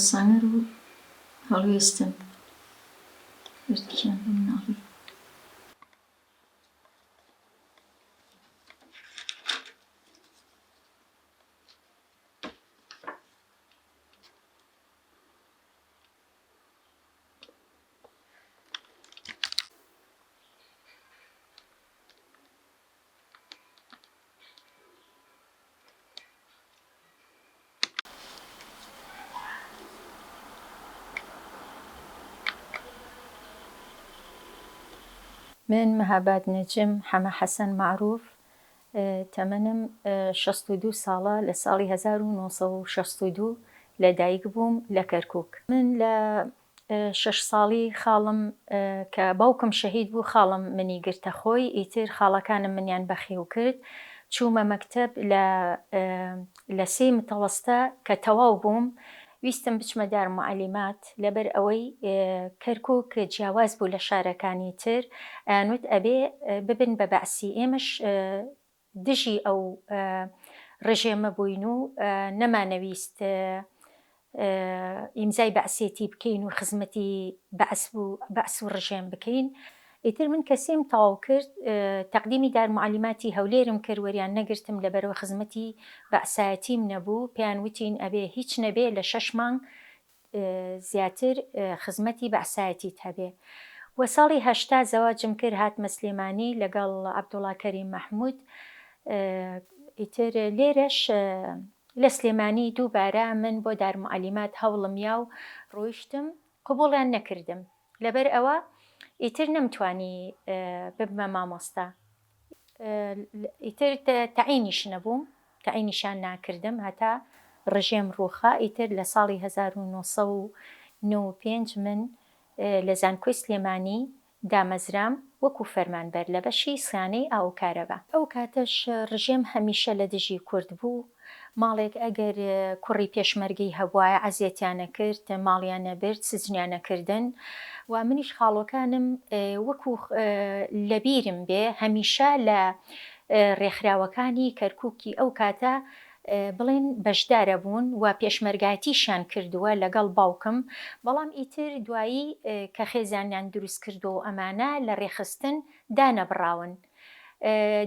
سەنگەر و هەڵوێستن هەردووکیان بە مناڵی. من مهاباد نەجم حەمە حەسەن مەعروف تەمەنم 62 ساڵە لە ساڵی 1962 لە دایک بووم لە کەرکوک. من لە شەش ساڵی خاڵم کە باوکم شەهید بوو خاڵم منی گرتە خۆی ئیتر خاڵەکانم منیان بەخێو کرد چوومە مەکتەب لە لە سێی متەوەستە کە تەواو بووم ویستم بچمە دار موعەلیمات لەبەر ئەوەی کەرکوک جیاواز بوو لە شارەکانی تر ئەیانوت ئەبێ ببن بە بەعسی ئێمەش دژی ئەو ڕژێمە بووین و نەمانەویست ئیمزای بەعسێتی بکەین و خزمەتی بەعس و بەعس و ڕژێم بکەین. ئیتر من کە سێم تەواو کرد تەقدیمی دار موعەلیماتی هەولێرم کرد وەریان نەگرتم لەبەرئەوە خزمەتی بەعسایەتیم نەبوو پێیان وتین ئەبێ هیچ نەبێ لە شەش مانگ زیاتر خزمەتی بەعسایەتیت هەبێ وە ساڵی 80 زەواجم کرد هاتمە سلێمانی لەگەڵ عەبدوڵا کەریم مەحمود ئیتر لێرەش لە سلێمانی دووبارە من بۆ دارموعەلیمات هەوڵم یا و ڕۆیشتم قبوڵیان نەکردم لەبەر ئەوە ئیتر نەمتوانی ببمە مامۆستا ئیتر تەعینیش نەبووم تەعینیشیان ناکردم هەتا ڕژێم ڕووخا ئیتر لە ساڵی 1995 من لە زانکۆی سلێمانی دامەزرام وەکو فەرمانبەر لە بەشی سیانەی ئاو و کارەبا. ئەو کاتەش ڕژێم هەمیشە لە دژی کورد بوو، ماڵێک ئەگەر کوڕی پێشمەرگەی هەبوایە عەزێتیان ئەکرد، ماڵیان ئەبرد، سجنیان ئەکردن و منیش خاڵۆکانم وەکو لەبیرم بێ هەمیشە لە ڕێکخراوەکانی کەرکوکی ئەو کاتە بڵێن بەشدارە بوون و پێشمەرگایەتیشیان کردووە لەگەڵ باوکم، بەڵام ئیتر دوایی کە خێزانیان دروست کردووە و ئەمانە لە ڕێکخستن دانەبڕاون.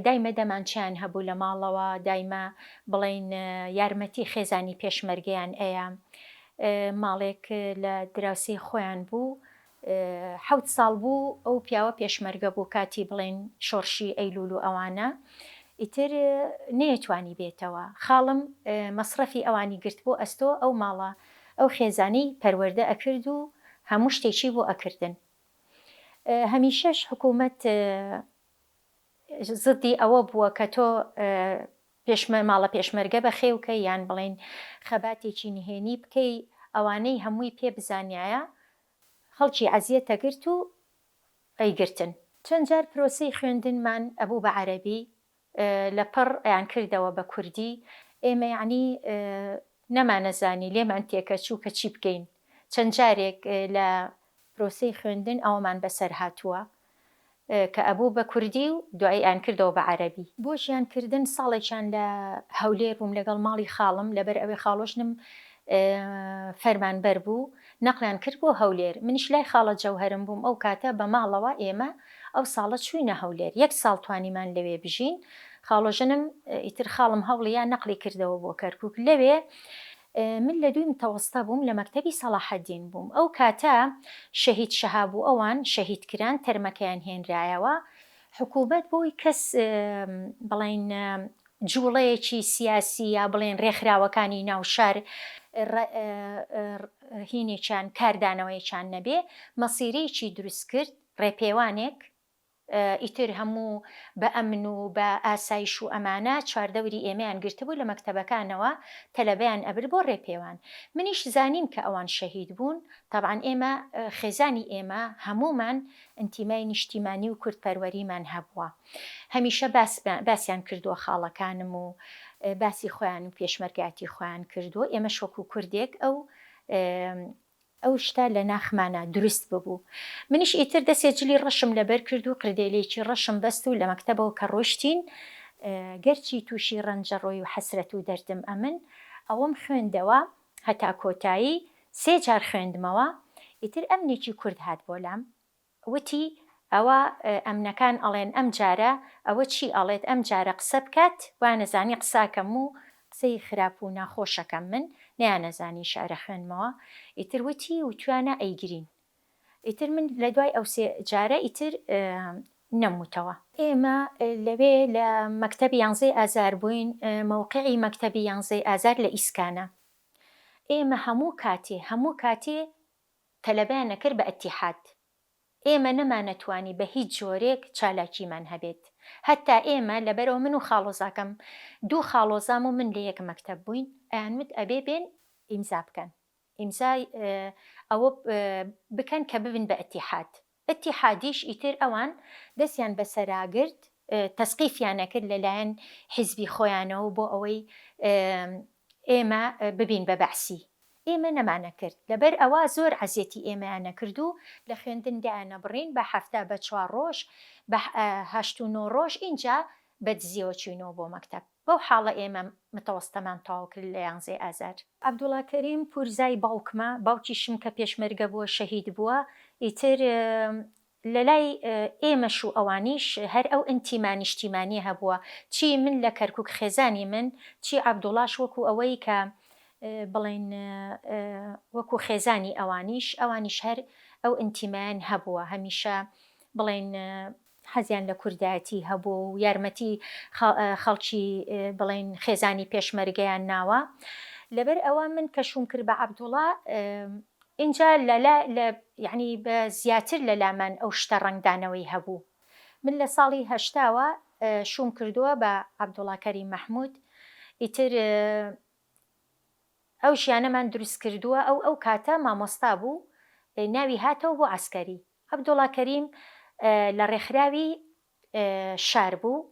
دایمە دەمانچەیان هەبوو لە ماڵەوە، دایمە بڵێن یارمەتی خێزانی پێشمەرگەیان ئەیا. ماڵێک لە دراوسێی خۆیان بوو، حەوت ساڵ بوو ئەو پیاوە پێشمەرگە بوو کاتی بڵێن شۆڕشی ئەیلول و ئەوانە ئیتر نەیەتوانی بێتەوە خاڵم مەسڕەفی ئەوانی گرت بۆ ئەستۆ ئەو ماڵە ئەو خێزانی پەروەردە ئەکرد و هەموو شتێکی بۆ ئەکردن هەمیشەش حکوومەت زدی ئەوە بووە کە تۆ پێشمە ماڵە پێشمەرگە بەخێو کەی یان بڵێین خەباتێکی نهێنی بکەی ئەوانەی هەمووی پێ بزانیایە خەڵکی عەزیەت ئەگرت و ئەیگرتن. چەند جار پرۆسەی خوێندنمان ئەبوو بە عەرەبی لە پڕ ئەیان کردەوە بە کوردی ئێمە یەعنی نەمانەزانی لێمان تێکەچوو کە چی بکەین چەند جارێک لە پرۆسەی خوێندن ئەوەمان بەسەر هاتووە کە ئەبوو بە کوردی و دوایی ئەیان کردەوە بە عەرەبی. بۆ ژیان کردن ساڵێکیان لە هەولێر بووم لەگەڵ ماڵی خاڵم لەبەر ئەوێ خاڵۆژنم فەرمانبەر بوو نەقڵیان کرد بۆ هەولێر منیش لای خاڵە جەوهەرم بووم ئەو کاتە بە ماڵەوە ئێمە ئەو ساڵە چووینە هەولێر یەک ساڵ توانیمان لەوێ بژین خاڵۆژنم ئیتر خاڵم هەوڵیا نەقڵی کردەوە بۆ کەرکوک لەوێ من لە دووی متەوەستە بووم لە مەکتەبی سەڵاحەدین بووم ئەو کاتە شەهید شەهاب و ئەوان شەهید کران تەرمەکەیان هێنرایەوە حکوومەت بۆی کەس بڵێن جوڵەیەکی سیاسی یا بڵێن رێکخراوەکانی ناو شار هینێکیان کاردانەوەیەکیان نەبێ مەسیرەیەکی دروست کرد رێپێوانێک ئیتر هەموو بە ئەمن و بە ئاسایش و ئەمانە چواردەوری ئێمەیان گرتبوو لە مەکتەبەکانەوە تەلەبەیان ئەبرد بۆ ڕێپێوان منیش زانیم کە ئەوان شەهید بوون تەبعەن ئێمە خێزانی ئێمە هەموومان ئینتیمای نیشتیمانی و کوردپەروەریمان هەبووە هەمیشە باس باسیان کردووە خاڵەکانم و باسی خۆیان و پێشمەرگایەتی خۆیان کردووە ئێمەش وەکو کوردێک ئەو ئەو شتە لە ناخمانا دروست ببوو. منیش ئیتر دەسێ جلی ڕەشم لەبەر کرد و قردێلەیەکی ڕەشم بەست و لە مەکتەبەوە کە ڕۆیشتین گەرچی تووشی ڕەنجەڕۆی و حەسرەت و دەردم ئەمن ئەوەم خوێندەوە هەتا کۆتایی. سێ جار خوێندمەوە، ئیتر ئەمنێکی کورد هات بۆ لام، وتی، ئەوە ئەمنەکان ئەڵێن ئەم جارە، ئەوە چی ئەڵێت ئەم جارە قسە بکات، وانەزانی قساکەم و قسەی خراپ و ناخۆشەکەم من، نەیانەزانی شعرە خوێندمەوە، ئیتر وتی، وتویانە ئەیگرین. ئیتر من لە دوای ئەو سێ جارە ئیتر نەموتەوە. ئێمە لەوێ لە مەکتەبی یانزەی ئازار بووین، مەوقعی مەکتەبی یانزەی ئازار لە ئیسکانە. ئێمە هەموو کاتێ هەموو کاتێ تەلەبەیان ئەکرد بە ئیتیحاد. ئێمە نەمانەتوانی بە هیچ جۆرێک چالاکیمان هەبێت. هەتا ئێمە لەبەرئەوە من و خاڵۆزاکەم، دوو خاڵۆزام و من لە یەک مەکتەب بووین، ئەیانوت ئەبێ بێن ئیمزا بکەن. ئیمزای ئەوە بکەن کە ببن بە ئیتیحاد. ئیتیحادیش ئیتر ئەوان دەستیان بەسەرا گرت، تەسقیفیان ئەکرد لە لایەن حیزبی خۆیانەوە بۆ ئەوەی ئێمە ببین بە بەعسی. ئێمە نەمانەکرد. لەبەر ئەوە زۆر عەزێتی ئێمەیان ئەکرد و لە خوێندن دایانەبڕین بە هەفتە بە چوار ڕۆژ، بە هەشت و نۆ ڕۆژ ئینجا بە دزیەوە چووینەوە بۆ مەکتەب. بەو حاڵە ئێمە متەوەستەمان تەواو کرد لە یانزەی ئازار. عەبدوڵا کەریم پورزای باوکمە، باوکیشم کە پێشمەرگە بووە شەهید بووە، ئیتر لەلای ئێمەش و ئەوانیش هەر ئەو ئینتیما نیشتیمانیە هەبووە، چی من لە کەرکوک خێزانی من، چی عەبدوڵاش وەکو ئەوەی کە بڵێین وەکو خێزانی ئەوانیش، ئەوانیش هەر ئەو ئینتیمایان هەبووە، هەمیشە بڵێین حەزیان لە کوردایەتی هەبووە و یارمەتی خەڵکی بڵێین خێزانی پێشمەرگەیان ناوە. لەبەر ئەوە من کە شووم کرد بە عەبدوڵا ئینجا لە لە یانی بە زیاتر لە لامان ئەو شتە ڕەنگدانەوەی هەبوو. من لە ساڵی هەشتاوە شووم کردووە بە عەبدوڵا کەریم مەحموود ئیتر ئەو ژیانەمان دروست کردووە ئەو ئەو کاتە مامۆستا بوو ناوی هاتەوە بۆ عەسکەری. عەبدوڵا کەریم لە ڕێکخراوی شار بوو،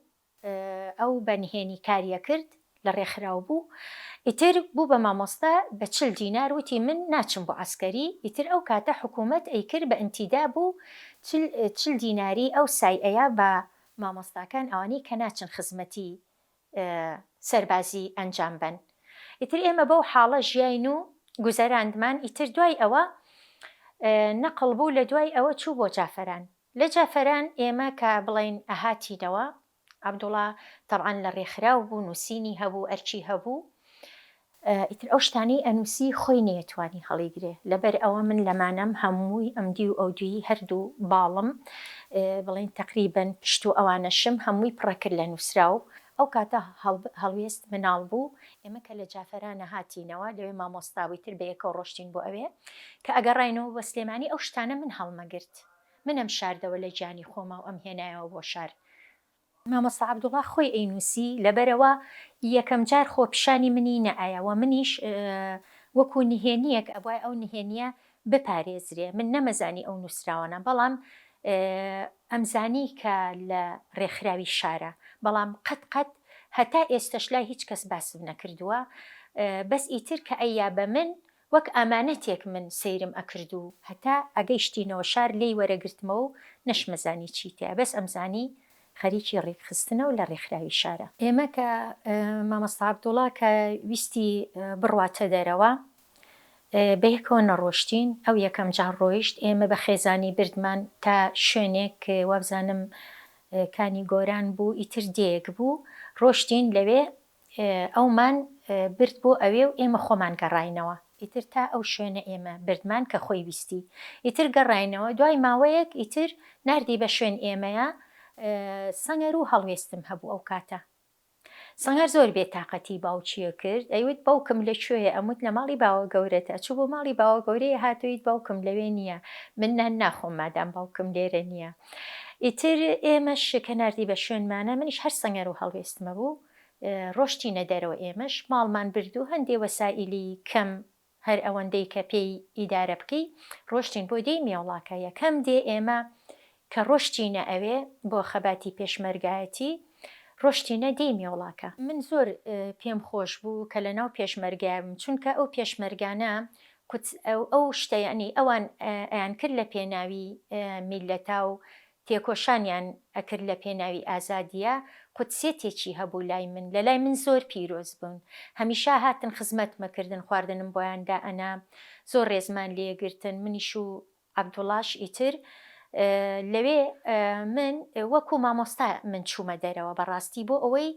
ئەو بە نهێنی کاری ئەکرد، لە ڕێکخراو بوو، ئیتر بوو بە مامۆستا بە 40 دینار وتی من ناچم بۆ عەسکەری، ئیتر ئەو کاتە حکوومەت ئەیکرد بە ئینتیداب و 40 دیناری ئەو سای ئەیا بە مامۆستاکان ئەوانەی کە ناچن خزمەتی سەربازی ئەنجام بەن. ئیتر ئێمە بەو حاڵە ژیاین و گوزەراندمان، ئیتر دوای ئەوە نەقڵ بوو، لە دوای ئەوە چوو بۆ جافەران. لە جافەران ئێمە کە بڵێین ئەهاتینەوە، عەبدوڵا تەبعەن لە ڕێکخراو بوو، نووسینی هەبوو، ئەرکی هەبوو، ئیتر ئەو شتانەی ئەنووسی خۆی نەیەتوانی هەڵیگرێ، لەبەر ئەوە من لەمانەم هەمووی ئەمدیو و ئەودیوی هەردوو باڵم بڵێین تەقریبەن پشت و ئەوانەشم هەمووی پڕەکرد لە نووسراو. ئەو کاتە هەڵوێست مناڵ بوو، ئێمە کە لە جافەرانە هاتینەوە لەوێ مامۆستا بوو ئیتر بەیەکەوە ڕۆشتین بۆ ئەوێ، کە ئەگەڕاینەوە بۆ سلێمانی ئەو شتانە من هەڵمەگرت، من ئەمشاردەوە لە گیانی خۆما و ئەمهێنایەوە بۆ شار. مامۆستا عەبدوڵا خۆی ئەینوسی لەبەرئەوە یەکەم جار خۆپیشانی منی نەئەیا وە منیش وەکو نهێنیەک ئەبوایە ئەو نهێنیە بپارێزرێ من نەمەزانی ئەو نوسراوانە بەڵام ئەمزانی کە لە رێکخراوی شارە بەڵام قەت قەت هەتا ئێستەش لای هیچ کەس باسم نەکردووە بەس ئیتر کە ئەیا بە من وەک ئامانەتێک من سەیرم ئەکرد و هەتا ئەگەیشتینەوە شار لێی وەرەگرتمەوە و نەشمەزانی چی تیایە بەس ئەمزانی خەریکی ڕیکخستنە و لە ڕێکخراوی شارە. ئێمە کە مامۆستا عەبدوڵا کە ویستی بڕواتە دەرەوە بەیەکەوە نەڕۆشتین، ئەو یەکەم جار ڕۆیشت ئێمە بە خێزانی بردمان تا شوێنێک وابزانم کانی گۆران بوو ئیتر دێیەک بوو ڕۆشتین لەوێ ئەومان برد بۆ ئەوێ و ئێمە خۆمان گەڕاینەوە ئیتر تا ئەو شوێنە ئێمە بردمان کە خۆی ویستی ئیتر گەڕاینەوە دوای ماوەیەک ئیتر ناردی بە شوێن ئێمەیا سەنگەر و هەڵوێستم هەبوو ئەو کاتە سەنگەر زۆر بێ تاقەتی باوکیە کرد ئەیوت باوکم لە کوێیە ئەموت لە ماڵی باوە گەورەتە چوو بۆ ماڵی باوە گەورەیە هاتوویت باوکم لەوێ نییە من نان ناخۆم مادام باوکم لێرە نییە ئیتر ئێمەش کە ناردی بە شوێنمانە منیش هەر سەنگەر و هەڵوێستمە بوو ڕۆشتینە دەرەوە ئێمەش ماڵمان برد و هەندێ وەسائیلی کەم هەر ئەوەندەی کە پێی ئیدارە بکەی ڕۆشتین بۆ دێی مێوڵاکە یەکەم دێ ئێمە کە ڕۆشتینە ئەوێ بۆ خەباتی پێشمەرگایەتی ڕۆشتینە دێی مێوڵاکە. من زۆر پێم خۆش بوو کە لە ناو پێشمەرگایە بم چونکە ئەو پێشمەرگانە قودس ئەو شتە یەعنی ئەوان ئەیان کرد لە پێناوی میللەتا و تێکۆشانیان ئەکرد لە پێناوی ئازادیە. قودسیەتێکی هەبوو لای من، لە لای من زۆر پیرۆز بوون، هەمیشە هاتن خزمەتمە کردن، خواردنم بۆیان دائەنا، زۆر ڕێزمان لێ گرتن، منیش و عەبدوڵاش ئیتر لەوێ من وەکو مامۆستا من چوومە دەرەوە بەڕاستی بۆ ئەوەی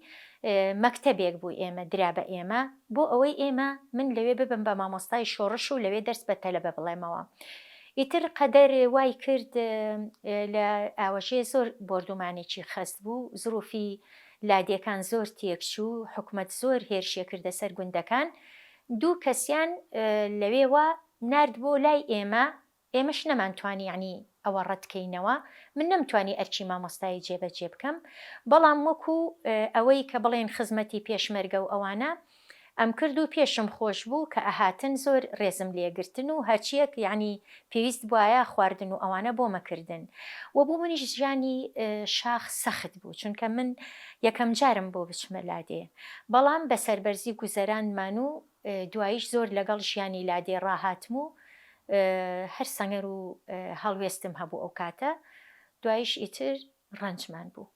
مەکتەبێک بوو ئێمە درا بە ئێمە بۆ ئەوەی ئێمە من لەوێ ببم بە مامۆستای شۆڕش و لەوێ دەرس بە تەلەبە بڵێمەوە. ئیتر قەدەر وای کرد لە ئاوەژێ زۆر بۆردومانێکی خەست بوو، زروفی لادێکان زۆر تێکچوو، حکومەت زۆر هێرشێ کردە سەر گوندەکان، دوو کەسیان لەوێوە نارد بۆ لای ئێمە، ئێمەش نەمانتوانی یەعنی ئەوە ڕەت کەینەوە، من نەمتوانی ئەرکی مامۆستایی جێبەجێ بکەم، بەڵام وەکو ئەوەی کە بڵێن خزمەتی پێشمەرگە و ئەوانە ئەمکرد و پێشم خۆش بوو کە ئەهاتن زۆر ڕێزم لێگرتن و هەرچیەک یەعنی پێویست بوایە خواردن و ئەوانە بۆمەکردن و بۆ منیش ژیانی شاخ سەخت بوو چونکە من یەکەم جارم بۆ بچمە لادێ بەڵام بە سەربەرزی گوزەراندمان و دواییش زۆر لەگەڵ ژیانی لادێ ڕاهاتم و هەر سەنگەر و هەڵوێستم هەبوو ئەو کاتە دواییش ئیتر ڕەنجمان بوو.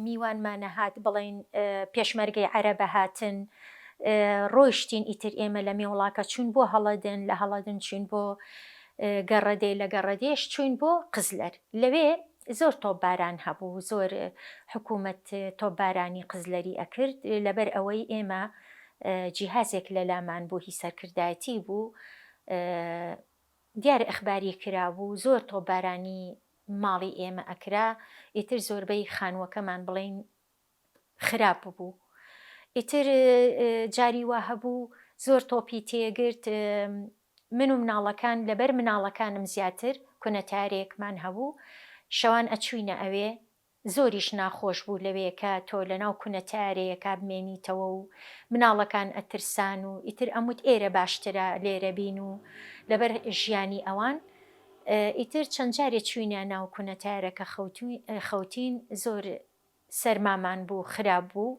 میوانمانە هات بڵێین پێشمەرگەی عەرەبە هاتن ڕۆیشتین ئیتر ئێمە لە مێوڵاکە چوین بۆ هەڵەدن لە هەڵەدن چوین بۆ گەڕەدێ لە گەڕەدێش چوین بۆ قزلەر لەوێ زۆر تۆپباران هەبوو زۆر حکوومەت تۆپبارانی قزلەری ئەکرد لەبەر ئەوەی ئێمە جیهازێک لەلامان بوو هی سەرکردایەتی بوو دیارە ئیخباری کرابوو زۆر تۆپبارانی ماڵی ئێمە ئەکرا ئیتر زۆربەی خانووەکەمان بڵێین خراپ ببوو ئیتر جاری وا هەبوو زۆر تۆپی تێگرت من و مناڵەکان لەبەر مناڵەکانم زیاتر کونەتارێکمان هەبوو شەوان ئەچوینە ئەوێ زۆریش ناخۆش بوو لەوێ کە تۆ لەناو کونە تارەیەکا بمێنیتەوە و مناڵەکان ئەترسان و ئیتر ئەموت ئێرە باشترە لێرە بین و لەبەر ژیانی ئەوان ئیتر چەند جارێ چوینە ناو کونە تارەکە خەوتین زۆر سەرمامان بوو خراپ بوو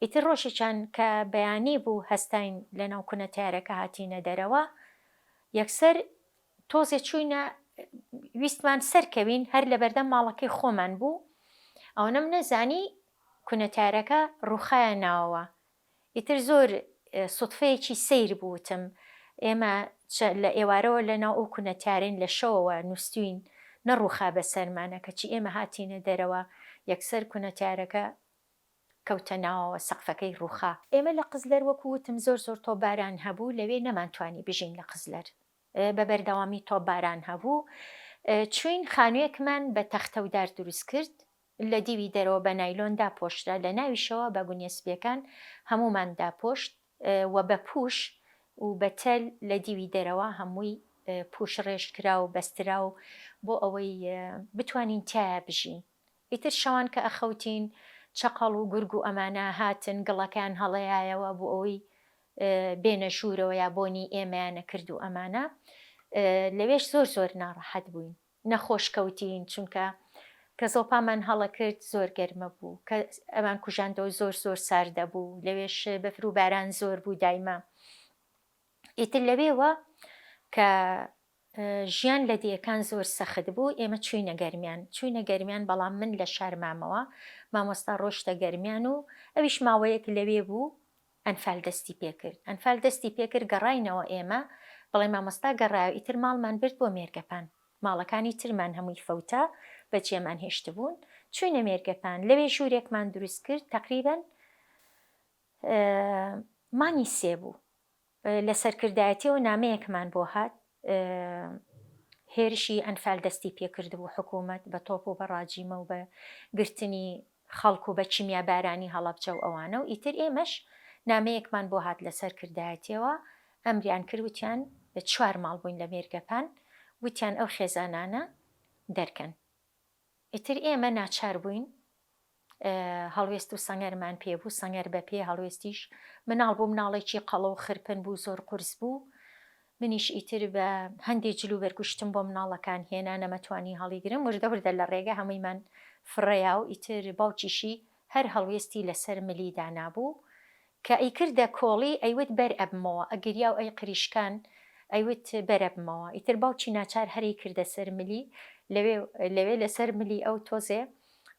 ئیتر ڕۆژێکیان کە بەیانی بوو هەستاین لەناو کونە تارەکە هاتینە دەرەوە یەکسەر تۆزێ چووینە ویستمان سەرکەوین هەر لەبەردەم ماڵەکەی خۆمان بوو ئەوەنەم نەزانی کونە تارەکە ڕووخایە ناوەوە ئیتر زۆر سوتفەیەکی سەیر بوو وتم ئێمە لە ئێوارەوە لەناو ئەو کونە تارین لە شەوەوە نووستوین نەڕووخا بەسەرمانە کەچی ئێمە هاتینە دەرەوە یەکسەر کونە تارەکە کەوتە ناوەوە سەقفەکەی ڕووخا. ئێمە لە قزلەر وەکو وتم زۆر زۆر تۆپباران هەبوو لەوێ نەمانتوانی بژین لە قزلەر بە بەردەوامی تۆپباران هەبوو چوین خانوێکمان بە تەختە و دار دروست کرد لە دیوی دەرەوە بە نایلۆن داپۆشرا لە ناویشەوە بە گونیە سپیەکان هەموومان داپۆشت و بە پوش و بە تەل لە دیوی دەرەوە هەمووی پوش ڕێژ کرا و بەسترا و بۆ ئەوەی بتوانین تیایا بژین ئیتر شەوان کە ئەخەوتین چەقەڵ و گورگ و ئەمانە هاتن گڵەکەیان هەڵەیایەوە بۆ ئەوەی بێنە ژوورەوە یا بۆنی ئێمەیان ئەکرد و ئەمانە لەوێش زۆر زۆر ناڕەحەت بووین نەخۆش کەوتین چونکە کە زۆپامان هەڵەکرد زۆر گەرمە بوو کە ئەمان کوژاندەوە زۆر زۆر ساردە بوو لەوێش بەفر و باران زۆر بوو دایمە ئیتر لەوێوە کە ژیان لە دێکان زۆر سەخت بوو، ئێمە چووینە گەرمیان، چووینە گەرمیان بەڵام من لە شار مامەوە، مامۆستا ڕۆیشتە گەرمیان و ئەویش ماوەیەک لەوێ بوو، ئەنفال دەستی پێکرد، ئەنفال دەستی پێکرد گەڕاینەوە ئێمە، بەڵێ مامۆستا گەڕایەوە، ئیتر ماڵمان برد بۆ مێرگەپان، ماڵەکانی ترمان هەمووی فەوتا، بەجێمان هێشتبوون، چووینە مێرگەپان، لەوێ ژوورێکمان دروست کرد، تەقریبەن مانگی سێ بوو، لە سەرکردایەتیەوە نامەیەکمان بۆ هات، هێرشی ئەنفال دەستی پێکردبوو، حکوومەت بە تۆپ و بە ڕاجیمە و بە گرتنی خەڵک و بە کیمیابارانی هەڵەبجە و ئەوانە و ئیتر ئێمەش نامەیەکمان بۆ هات لە سەرکردایەتیەوە ئەمریان کرد وتیان چوار ماڵ بووین لە مێرگەپان وتیان ئەو خێزانانە دەرکەن. ئیتر ئێمە ناچار بووین هەڵوێست و سەنگەرمان پێ بوو، سەنگەر بە پێ هەڵوێستیش مناڵ بوو، مناڵێکی قەڵەو و خرپن بوو، زۆر قورس بوو، منیش ئیتر بە هەندێ جل و بەرگ و شتم بۆ مناڵەکان هێنا، نەمەتوانی هەڵیگرم، وردە وردە لە ڕێگە هەموویمان فڕێیا و ئیتر باوکیشی هەر هەڵوێستی لەسەر ملی دانابوو، کە ئەیکردە کۆڵی ئەیوت بەر ئەبمەوە، ئەگریا و ئەیقریشکان ئەیوت بەرەبمەوە، ئیتر باوکی ناچار هەر ئەیکردە سەر ملی، لەوێ لەوێ لەسەر ملی ئەو تۆزێ.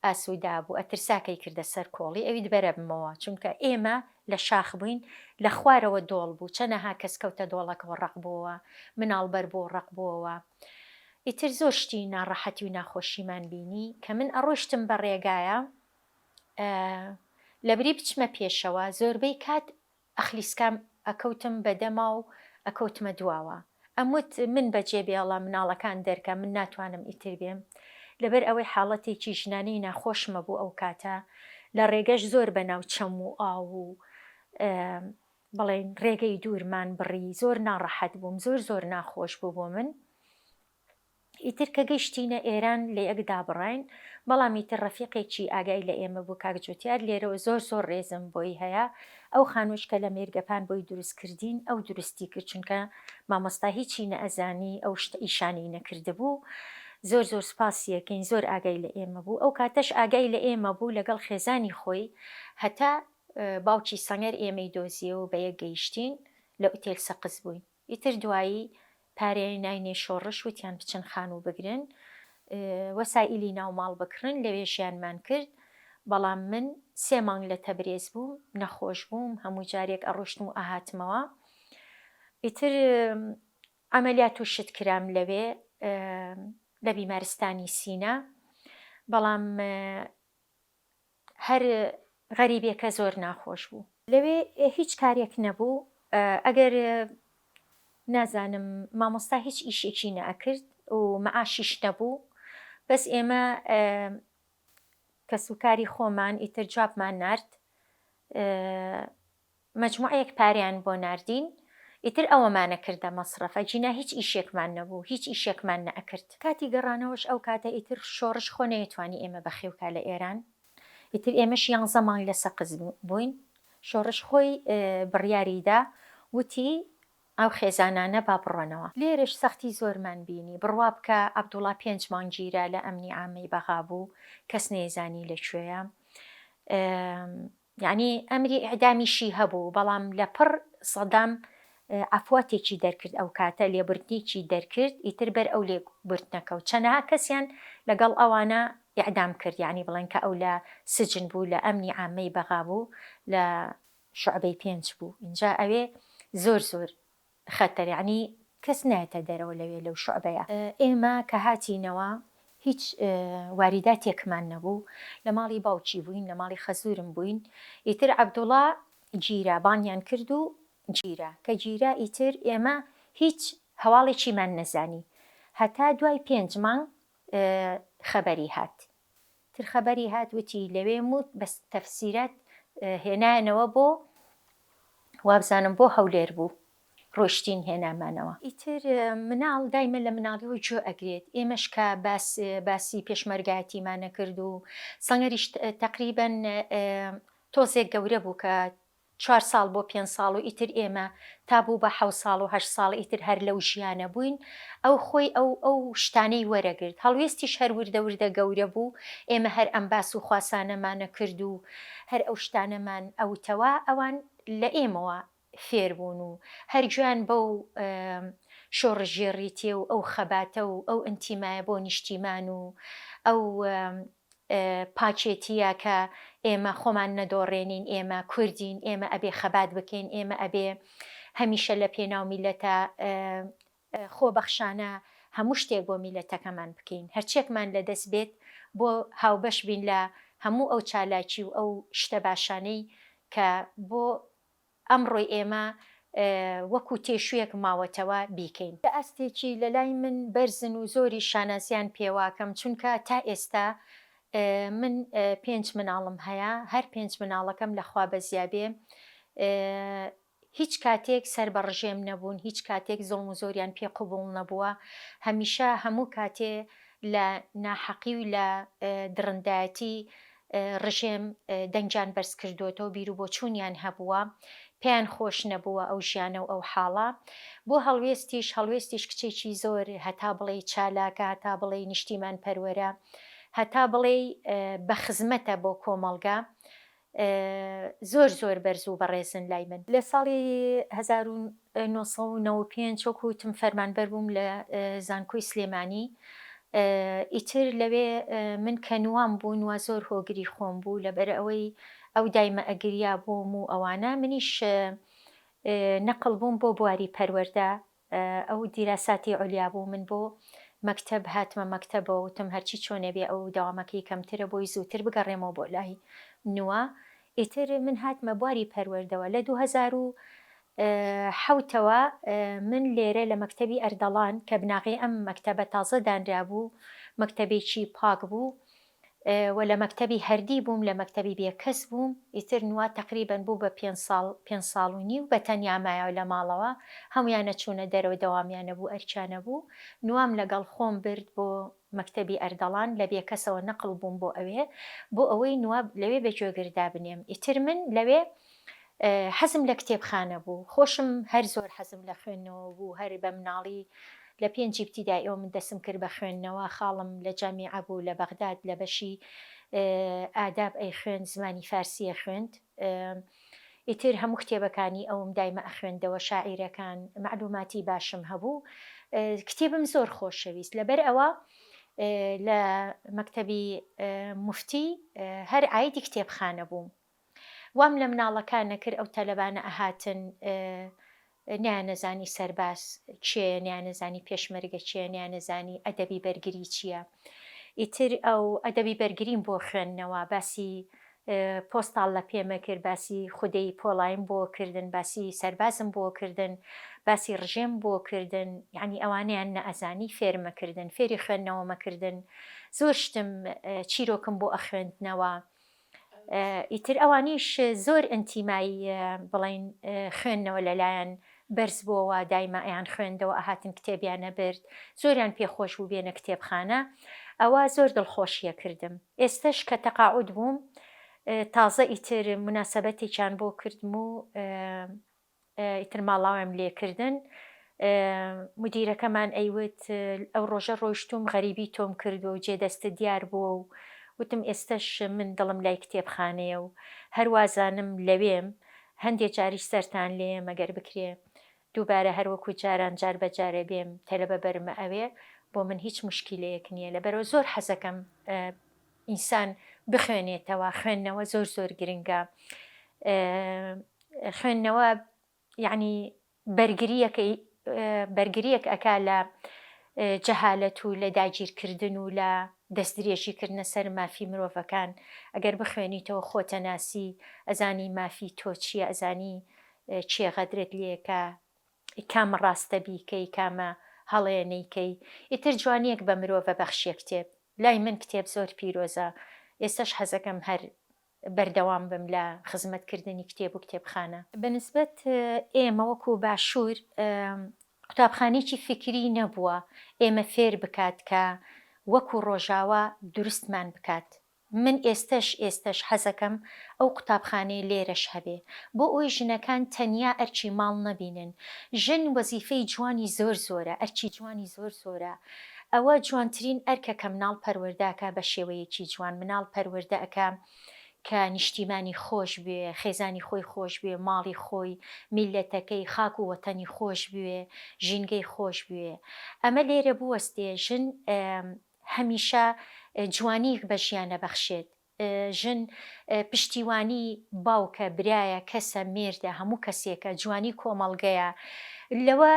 ئاسوودە بوو، ئەترسا کەی کردە سەر کۆڵی ئەویت بەرەبمەوە، چونکە ئێمە لە شاخ بووین، لە خوارەوە دۆڵ بوو، چەنەها کەس کەوتە دۆڵەکەوە ڕەق بۆوە، مناڵ بەر بۆ ڕەق بۆوە. ئیتر زۆر شتی ناڕەحەتی و ناخۆشیمان بینی، کە من ئەڕۆیشتم بە ڕێگایا، لەبری بچمە پێشەوە، زۆربەی کات ئەخلیسکام ئەکەوتم بە دەما و ئەکەوتمە دواوە. ئەموت من بەجێ بێڵە مناڵەکان دەرکە من ناتوانم ئیتر بێم. لەبەر ئەوەی حاڵەتێکی ژنانەی ناخۆشم هەبوو ئەو کاتە. لە ڕێگەش زۆر بە ناو چەم و ئاو و بڵێین ڕێگەی دوورمان بڕی. زۆر ناڕەحەت بووم. زۆر زۆر ناخۆش بوو بۆ من. ئیتر کە گەیشتینە ئێران لە یەک دابڕاین، بەڵام ئیتر ڕەفیقێکی ئاگای لە ئێمە بوو کاک جوتیار لێرەوە زۆر زۆر ڕێزم بۆی هەیە، ئەو خانووەش کە لە مێرگەپان بۆی دروست کردین ئەو دروستی کرد چونکە مامۆستا هیچی نەئەزانی ئەو شتە ئیشانەی نەکردبوو زۆر زۆر سوپاسی ئەکەین زۆر ئاگای لە ئێمە بوو ئەو کاتەش ئاگای لە ئێمە بوو لەگەڵ خێزانی خۆی هەتا باوکی سەنگەر ئێمەی دۆزیەوە بە یەک گەیشتین لە ئوتێل سەقز بووین. ئیتر دوایی پارەی ناینەی شۆڕش وتیان بچن خانوو بگرن وەسائیلی ناو ماڵ بکڕن لەوێ ژیانمان کرد بەڵام من سێ مانگ لە تەبرێز بووم نەخۆش بووم هەموو جارێک ئەڕۆشتم و ئەهاتمەوە ئیتر عەمەلیات و شت کرام لەوێ لە بیمارستانی سینا بەڵام هەر غەریبێکە زۆر ناخۆش بوو. لەوێ هیچ کارێک نەبوو ئەگەر نازانم مامۆستا هیچ ئیشێکی نەئەکرد و مەعاشیش نەبوو بەس ئێمە کەسوکاری خۆمان ئیتر جوابمان نارد مەجموعەیەک پارەیان بۆ ناردین ئیتر ئەوەمانە کردە مەسرەف ئەگینا هیچ ئیشێکمان نەبوو هیچ ئیشێکمان نەئەکرد. کاتی گەڕانەوەش ئەو کاتە ئیتر شۆڕش خۆ نەیەتوانی ئێمە بەخێوکا لە ئێران ئیتر ئێمەش یانزە مانگ لە سەقز بووین شۆڕش خۆی بڕیاری دا وتی ئەو خێزانانە با بڕۆنەوە. لێرەش سەختی زۆرمان بینی بڕوا بکە عەبدوڵا پێنج مانگ گیرا لە ئەمنی عامەی بەغا بوو کەس نەیزانی لە کوێیە. یەعنی ئەمری ئیعدامیشی هەبوو بەڵام لە پڕ سەدام عەفواتێکی دەرکرد ئەو کاتە لێبوردنێکی دەرکرد ئیتر بەر ئەو لێبوردنە کەوت چەنەها کەسیان لەگەڵ ئەوانە ئیعدام کرد یەعنی بڵێن کە ئەو لە سجن بوو لە ئەمنی عامەی بەغا بوو لە شوعبەی پێنج بوو ئینجا ئەوێ زۆر زۆر خەتەر یەعنی کەس نایەتە دەرەوە لەوێ لەو شوعبەیە. ئێمە کە هاتینەوە هیچ واریداتێکمان نەبوو لە ماڵی باوکی بووین لە ماڵی خەزوورم بووین ئیتر عەبدوڵا گیرا بانگیان کرد و گیرا کە گیرا ئیتر ئێمە هیچ هەواڵێکیمان نەزانی هەتا دوای پێنج مانگ خەبەری هات تر خەبەری هات وتی لەوێم و بەس تەفسیرات هێنایانەوە بۆ وابزانم بۆ هەولێر بوو ڕۆیشتین هێنامانەوە. ئیتر مناڵ دایمە لە مناڵیەوە گوێ ئەگرێت ئێمەش کە باس باسی پێشمەرگایەتیمان ئەکرد و سەنگەریش تەقریبەن تۆزێک گەورە بوو کە چوار ساڵ بۆ پێنج ساڵ و ئیتر ئێمە تا بوو بە حەوت ساڵ و هەشت ساڵ ئیتر هەر لەو ژیانە بووین ئەو خۆی ئەو ئەو شتانەی وەرەگرت هەڵوێستیش هەر وردە وردە گەورە بوو ئێمە هەر ئەم باس و خواسانەمانە کرد و هەر ئەو شتانەمان ئەوتەوە ئەوان لە ئێمەوە فێر بوون و هەر گوێیان بەو شۆڕشگێڕیتیە و ئەو خەباتە و ئەو ئینتیمایە بۆ نیشتیمان و ئەو پاکێتیە کە ئێمە خۆمان نەدۆڕێنین، ئێمە کوردین، ئێمە ئەبێ خەبات بکەین، ئێمە ئەبێ هەمیشە لە پێناو میللەتە خۆبەخشانە هەموو شتێک بۆ میللەتەکەمان بکەین، هەرچیەکمان لە دەست بێت بۆ هاوبەش بین لە هەموو ئەو چالاکی و ئەو شتە باشانەی کە بۆ ئەمڕۆی ئێمە وەکو تێشوویەک ماوەتەوە بیکەین. لە ئاستێکی لە لای من بەرزن و زۆریش شانازیان پێواکەم چونکە تا ئێستا من پێنج مناڵم هەیە هەر پێنج مناڵەکەم لە خوا بەزیابێ هیچ کاتێک سەر بە ڕژێم نەبوون هیچ کاتێک زوڵم و زۆریان پێ قبوڵ نەبووە هەمیشە هەموو کاتێ لە ناحەقی و لە دڕندایەتی ڕژێم دەنگیان بەرز کردۆتەوە، بیروبۆچوونیان هەبووە، پێیان خۆش نەبووە ئەو ژیانە و ئەو حاڵە. بۆ هەڵوێستیش، هەڵوێستیش کچێکی زۆر هەتا بڵێی چالاکە، هەتا بڵێی نیشتیمان پەروەرە، هەتا بڵێی بە خزمەتە بۆ کۆمەڵگا، زۆر زۆر بەرز و بەڕێزن لای من. لە ساڵی 1995 وەکو وتم فەرمانبەر بووم لە زانکۆی سلێمانی. ئیتر لەوێ من کە نوام بوو نوا زۆر هۆگری خۆم بوو لەبەر ئەوەی ئەو دایمە ئەگریا بۆم و ئەوانە منیش نەقڵ بووم بۆ بواری پەروەردە ئەو دیراساتی عولیا بوو من بۆ مەکتەب هاتمە مەکتەبەوە وتم هەرچی چۆنێ بێ ئەو دەوامەکەی کەمترە بۆی زووتر بگەڕێمەوە بۆ لای نوا ئیتر من هاتمە بواری پەروەردەوە لە 2007 ەوە من لێرە لە مەکتەبی ئەردەڵان کە بناغەی ئەم مەکتەبە تازە دانرابوو مەکتەبێکی پاک بوو و لە مەکتەبی هەردی بووم لە مەکتەبی بێکەس بووم ئیتر نوا تەقریبەن بوو بە پێنج ساڵ پێنج ساڵ و نیو بە تەنیا مایەوە لە ماڵەوە هەموویان ئەچوونە دەرەوە دەوامیان نەبوو ئەرکیان نەبوو نوام لەگەڵ خۆم برد بۆ مەکتەبی ئەردەڵان لە بێکەسەوە نەقڵ بووم بۆ ئەوێ بۆ ئەوەی نوا لەوێ بە گوێگر دابنێم ئیتر من لەوێ حەزم لە کتێبخانە بوو خۆشم هەر زۆر حەزم لە خوێندنەوە بوو هەر بە مناڵی لە پێنج ئیبتیدائیەوە من دەسم کرد بە خوێندنەوە خاڵم لە جامیعە بوو لە بەغداد لە بەشی ئاداب ئەیخوێند زمانی فارسی ئەخوێند ئیتر هەموو کتێبەکانی ئەوم دایمە ئەخوێندەوە شاعیرەکان مەعلوماتی باشم هەبوو کتێبم زۆر خۆشەویست لەبەر ئەوە لە مەکتەبی موفتی هەر عایدی کتێبخانە بووم وام لە مناڵەکان نەکرد ئەو تەلەبانە ئەهاتن نەیانەزانی سەرباز کێیە نەیانەزانی پێشمەرگە کێیە نەیانەزانی ئەدەبی بەرگری چییە ئیتر ئەو ئەدەبی بەرگریم بۆ خوێندنەوە باسی پۆستاڵ لە پێمە کرد باسی خودەی پۆڵایم بۆ کردن باسی سەربازم بۆ کردن باسی ڕژێم بۆ کردن یعنی ئەوانەیان نەئەزانی فێرمە کردن فێری خوێندنەوەمە کردن زۆر شتم چیرۆکم بۆ ئەخوێندنەوە ئیتر ئەوانیش زۆر ئینتیمای بڵێین خوێندنەوە لەلایان بەرز بۆوە دایمە ئەیان خوێندەوە ئەهاتن کتێبیان ئەبرد زۆریان پێ خۆش بوو بێنە کتێبخانە ئەوە زۆر دڵخۆشیە کردم ئێستەش کە تەقاعود بووم تازە ئیتر موناسەبەتێکیان بۆ کردم و ئیتر ماڵاویم لێ کردن مدیرەکەمان ئەیوت ئەو ڕۆژە ڕۆیشتوم غەریبی تۆم کردووە و جێ دەستت دیار بووە و وتم ئێستەش من دڵم لای کتێبخانەیە و هەر وازانم لەوێم هەندێ جاریش سەرتان لێیەم ئەگەر بکرێ دووبارە هەر وەکو جاران جار بە جارێ بێم تەلەبە بەرمە ئەوێ بۆ من هیچ موشکیلەیەک نییە لەبەرئەوە زۆر حەزەکەم ئینسان بخوێنێتەوە خوێندنەوە زۆر زۆر گرنگە خوێندنەوە یەعنی بەرگریەکەی بەرگریەک ئەکا لە جەهالەت و لە داگیرکردن و لە دەستدرێژی کردنە سەر مافی مرۆڤەکان ئەگەر بخوێنیتەوە خۆتەناسی ئەزانی مافی تۆ چییە ئەزانی کێ غەدرت لێکا کامە ڕاستە بیکەی کامە هەڵەیە نەیکەی ئیتر جوانیەک بە مرۆڤە بەخشیە کتێب لای من کتێب زۆر پیرۆزە ئێستەش حەزەکەم هەر بەردەوام بم لە خزمەت کردنی کتێب و کتێبخانە. بە نسبەت ئێمە وەکو باشوور قوتابخانەیەکی فیکری نەبووە ئێمە فێر بکات کە وەکو ڕۆژاوا دروستمان بکات. من ئێستەش ئێستەش حەزەکەم ئەو قوتابخانەیە لێرەش هەبێ بۆ ئەوەی ژنەکان تەنیا ئەرکی ماڵ نەبینن. ژن وەزیفەی جوانی زۆر زۆرە، ئەرکی جوانی زۆر زۆرە. ئەوە جوانترین ئەرکە کە مناڵ پەروەردە ئەکا بە شێوەیەکی جوان مناڵ پەروەردە ئەکا کە نیشتیمانی خۆش بوێ خێزانی خۆی خۆش بوێ ماڵی خۆی میللەتەکەی خاک و وەتەنی خۆش بوێ ژینگەی خۆش بوێ ئەمە لێرە بوەستێ ژن هەمیشە جوانیک بە ژیان ئەبەخشێت ژن پشتیوانی باوکە، برایە، کەسە، مێردە، هەموو کەسێکە، جوانی کۆمەڵگەیە، لەوە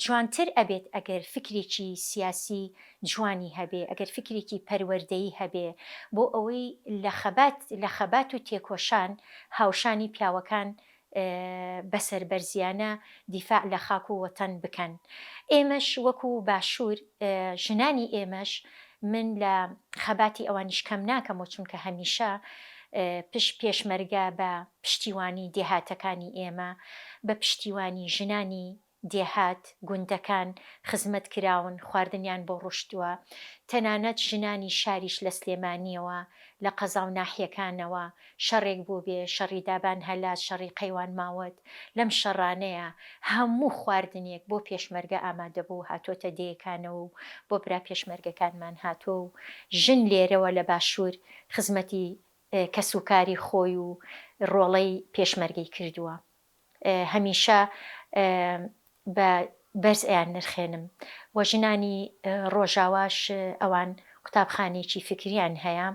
جوانتر ئەبێت ئەگەر فکرێکی سیاسی جوانی هەبێ، ئەگەر فکرێکی پەروەردەیی هەبێ بۆ ئەوەی لە خەبات لە خەبات و تێکۆشان هاوشانی پیاوەکان بە سەربەرزیانە دیفاع لە خاک و وەتەن بکەن. ئێمەش وەکو باشوور ژنانی ئێمەش من لە خەباتی ئەوانیش کەم ناکەمەوە چونکە هەمیشە پش پێشمەرگە بە پشتیوانی دێهاتەکانی ئێمە بە پشتیوانی ژنانی دێهات، گوندەکان، خزمەت کراون، خواردنیان بۆ ڕوشتووە، تەنانەت ژنانی شاریش لە سلێمانییەوە، لە قەزا و ناحیەکانەوە، شەڕێک بووبێ، شەڕی دابان هەلات، شەڕی قەیوان ماوەت، لەم شەڕانەیا هەموو خواردنێک بۆ پێشمەرگە ئامادە بوو، هاتۆتە دێیەکانەوە و بۆ برا پێشمەرگەکانمان هاتووە و ژن لێرەوە لە باشوور خزمەتی کەسوکاری خۆی و ڕۆڵەی پێشمەرگەی کردووە. هەمیشە بە. بەرز ئەیان نرخێنم و ژنانی ڕۆژاواش ئەوان قوتابخانەیەکی فکریان هەیە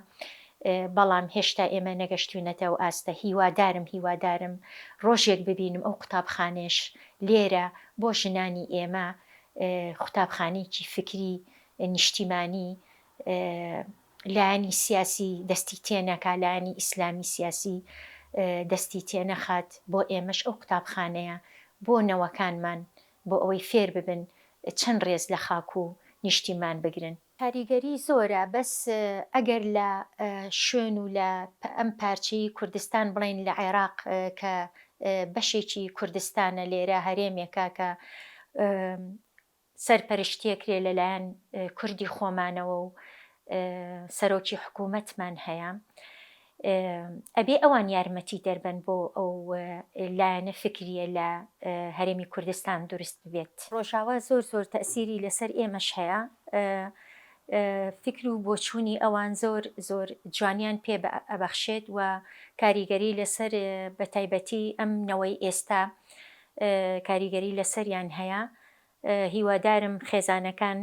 بەڵام هێشتا ئێمە نەگەشتوینەتە ئەو ئاستە هیوادارم هیوادارم ڕۆژێک ببینم ئەو قوتابخانەیەش لێرە بۆ ژنانی ئێمە قوتابخانەیەکی فکری نیشتیمانی لایەنی سیاسی دەستی تێنەکا لایەنی ئیسلامی سیاسی دەستی تێنەخات بۆ ئێمەش ئەو قوتابخانەیە بۆ نەوەکانمان بۆ ئەوەی فێر ببن چەند ڕێز لە خاک و نیشتیمان بگرن. کاریگەری زۆرە بەس ئەگەر لە شوێن و لە ئەم پارچەی کوردستان بڵێین لە عێراق کە بەشێکی کوردستانە لێرە هەرێمێکە کە سەرپەرشتیەکرێ لەلایەن کوردی خۆمانەوە و سەرۆکی حکوومەتمان هەیە ئەبێ ئەوان یارمەتی دەربن بۆ ئەو لایەنە فکریە لە هەرێمی کوردستان دروست ببێت. ڕۆژاوا زۆر زۆر تەئسیری لەسەر ئێمەش هەیە فکر و بۆچوونی ئەوان زۆر زۆر جوانیان پێ ئەبەخشێت و کاریگەری لەسەر بەتایبەتی ئەم نەوەی ئێستا کاریگەری لەسەریان هەیە هیوادارم خێزانەکان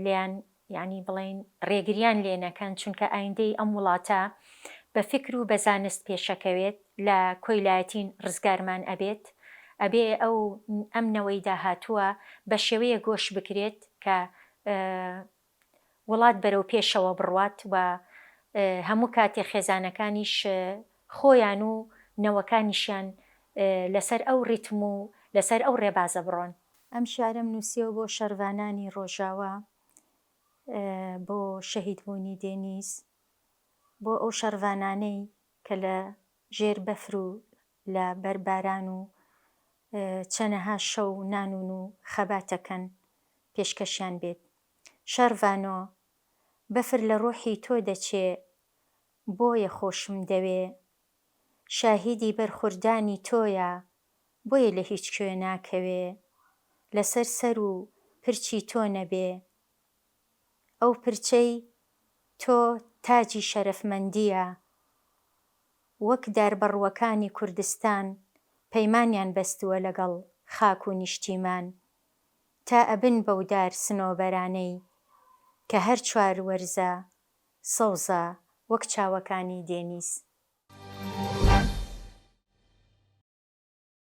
لێیان یانی بڵێین ڕێگریان لێ نەکەن چونکە ئایندەی ئەم وڵاتە بە فکر و بە زانست پێشەکەوێت لە کۆیلایەتین ڕزگارمان ئەبێت ئەبێ ئەو ئەم نەوەی داهاتووە بە شێوەیەک گۆش بکرێت کە وڵات بەرەو پێشەوە بڕوات و هەموو کاتێ خێزانەکانیش خۆیان و نەوەکانیشیان لەسەر ئەو ڕیتم و لەسەر ئەو ڕێبازە بڕۆن. ئەم شیعرەم نووسیەوە بۆ شەڕڤانانی ڕۆژاوا، بۆ شەهیدبوونی دێنیز، بۆ ئەو شەڕڤانانەی کە لە ژێر بەفر و لە بەر باران و چەنەها شەو نانوون و خەباتەکەن پێشکەشیان بێت. شەڕڤانۆ، بەفر لە ڕۆحی تۆ دەچێ بۆیە خۆشم دەوێ. شاهیدی بەرخوردانی تۆیە بۆیە لە هیچ کوێ ناکەوێ. لەسەر سەر و پرچی تۆ نەبێ. ئەو پرچەی تۆ تاجی شەرەفمەندییە. وەک داربەڕووەکانی کوردستان پەیمانیان بەستووە لەگەڵ خاک و نیشتیمان. تا ئەبن بەو دار سنۆبەرانەی کە هەر چوار وەرزە سەوزە وەک چاوەکانی دێنیز.